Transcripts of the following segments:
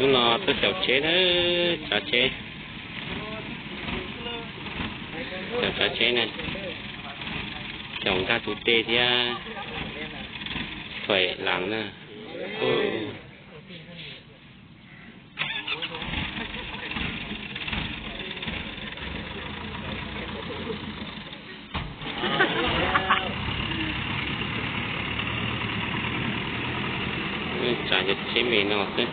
Hnub no tuaj xyaum tsheb na, tsav tsheb, xyaum tsav tsheb na, xyaum nkag tus dej thiab thuaim las na. Tsav cov tsheb me no xwb.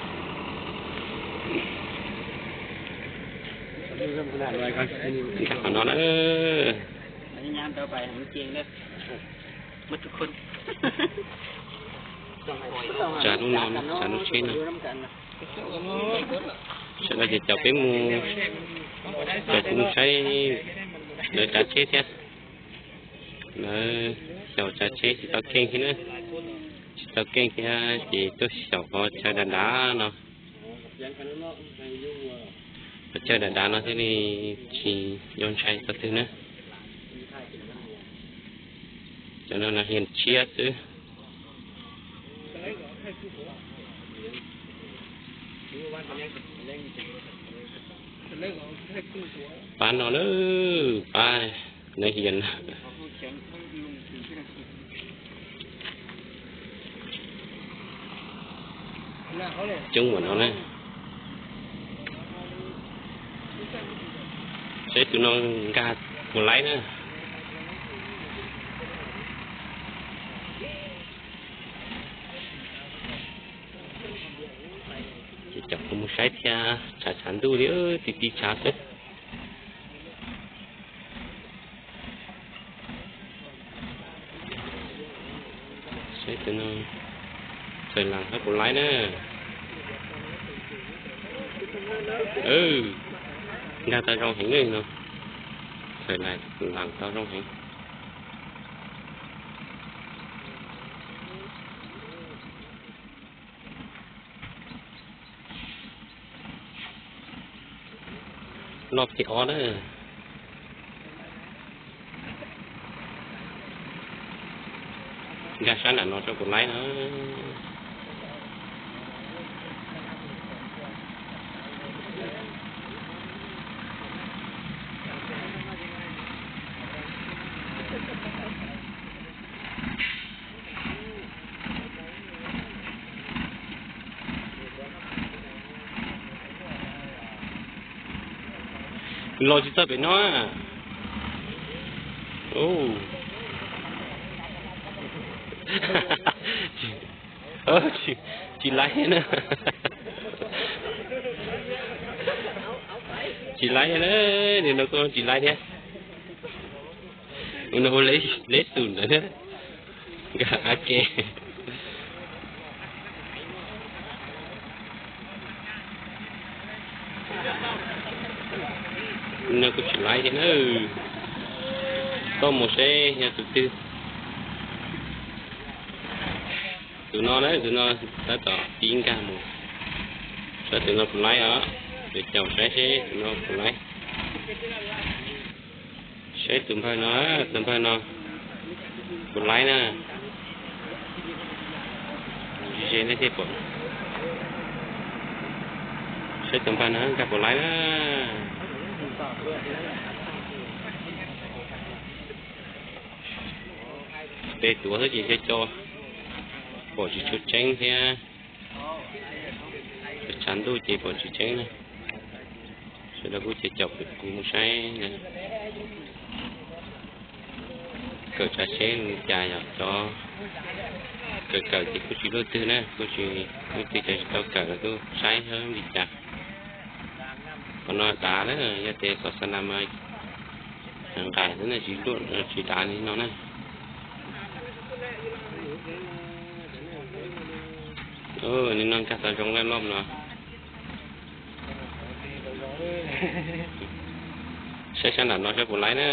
Nkag qhov no na. Tsav lub no, tsav lub tsheb no. Sawv daws ces caum peb mus, caum kuv mus saib lawv tsav tsheb thiab. Lawv xyaum tsav tsheb tsis tau keej thiab na, tsis tau keej thiab ces tuaj xyaum qhov chaw dav dav no. Qhov chaw dav dav no thiaj li tsis nco ntshai txog twg na. Cov no no hias tshiab xwb. Pab no na, pab na hias. Coob ua no na. Saib tus no nkag puas laib na. Ces caum kuv mus saib thiab, tshav tshav ntuj li, ti ti tshav xwb. Saib tus no txawm las hab puas laib na. Nkag tau zoo heev no, txawm las tau zoo heev. Loj pem ob na. Nkag sab nram no tso puas laib na. Los tsis txog pem no. Tsis laib na. Tsis laib na, nim no kuj tsis laib thiab. Ua no hu leb xum ntawd na. Nkag ab ke. No kuj tsis laib thiab na. Tuaj mus seb yog tus twg. Tus no na, tus no tab tom pib nkag mus. Saib tus no puas laib os. Tus caum saib seb tus no puas laib. Saib tus npawg no, tus npawg no puas laib na. Ze nej thiaj pom. Saib tus npawg no nkag puas laib na. Pem tuav xwb ces co co, pom tsis tshua tseeb thiab. Tshav ntuj ces pom tsis tseeb na. Sawv daws kuj ces caum kuv mus saib na. Kawm tsav tsheb li cas yog cov kawm kawm ces kuj tsis luaj twg na, kuj tsis luaj twg, cov tsis tau kawm los kuj saib li cas. Qhov no dav na, yog tias kom xa nas mas nqaim xwb na, tsis luaj, tsis dav li no na. Nim no nkag tau zoo lawm loj no. Saib sab nram no saib puas laib na.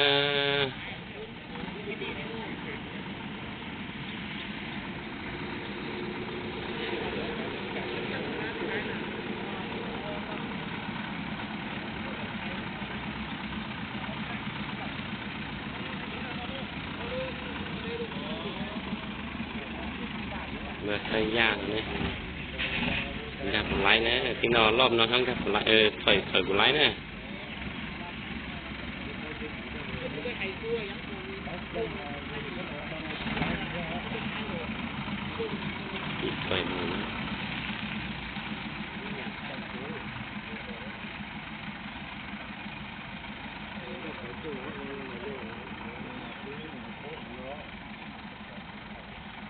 Lawv thaij yaj no ne. Nkag puas laib na, tij no loj no ho nkag puas laib, thawm thawm puas laib na.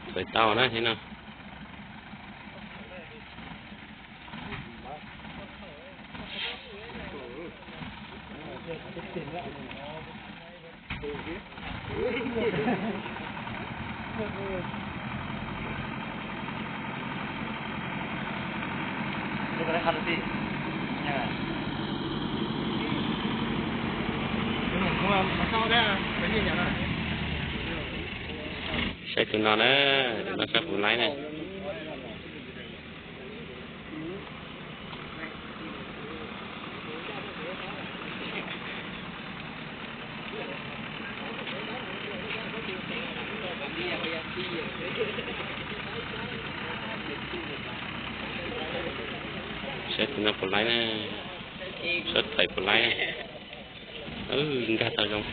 Txawm tau na thiab no. Saib tus no na, tus no sab puv laib na. Saib tus no puas laib na, sab thawm puas laib na. Nkag tau zoo.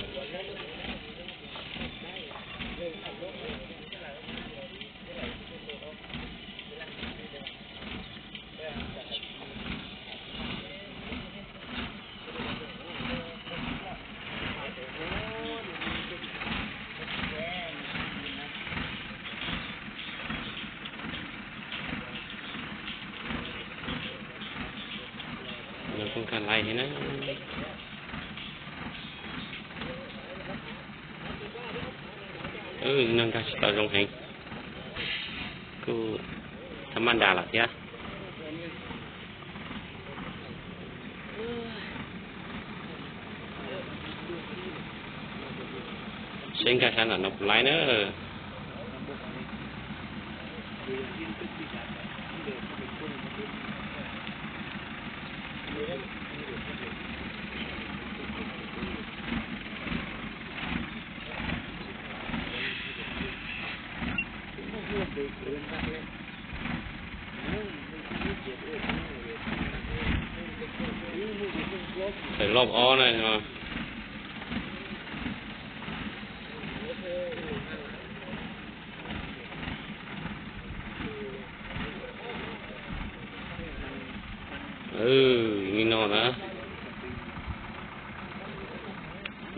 Nws kuj nkag lais thiab na. Nws nkag tsis tau zoo heev, kuj thab maj das lawm thiab. Seb nkag sab nram no puas laib na. Thawm loj ob na no. Li no na,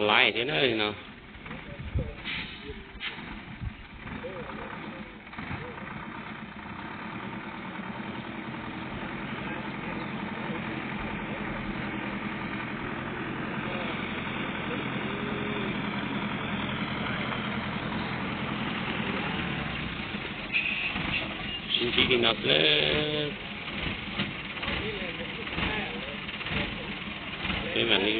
laib thiab na li no. Sib ntsib li no xwb. Peb mam li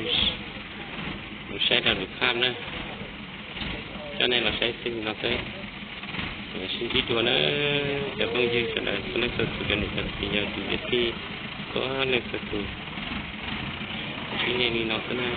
mus saib rau lwm phaj na. Coj nej los saib xwb li no xwb. Sib ntsib dua na, cov phooj ywg sawv daws txhua leej txhua tus, cov niam cov txiv yawg tus yawm tij txhua leej txhua tus. Sib ntsib li no xwb na.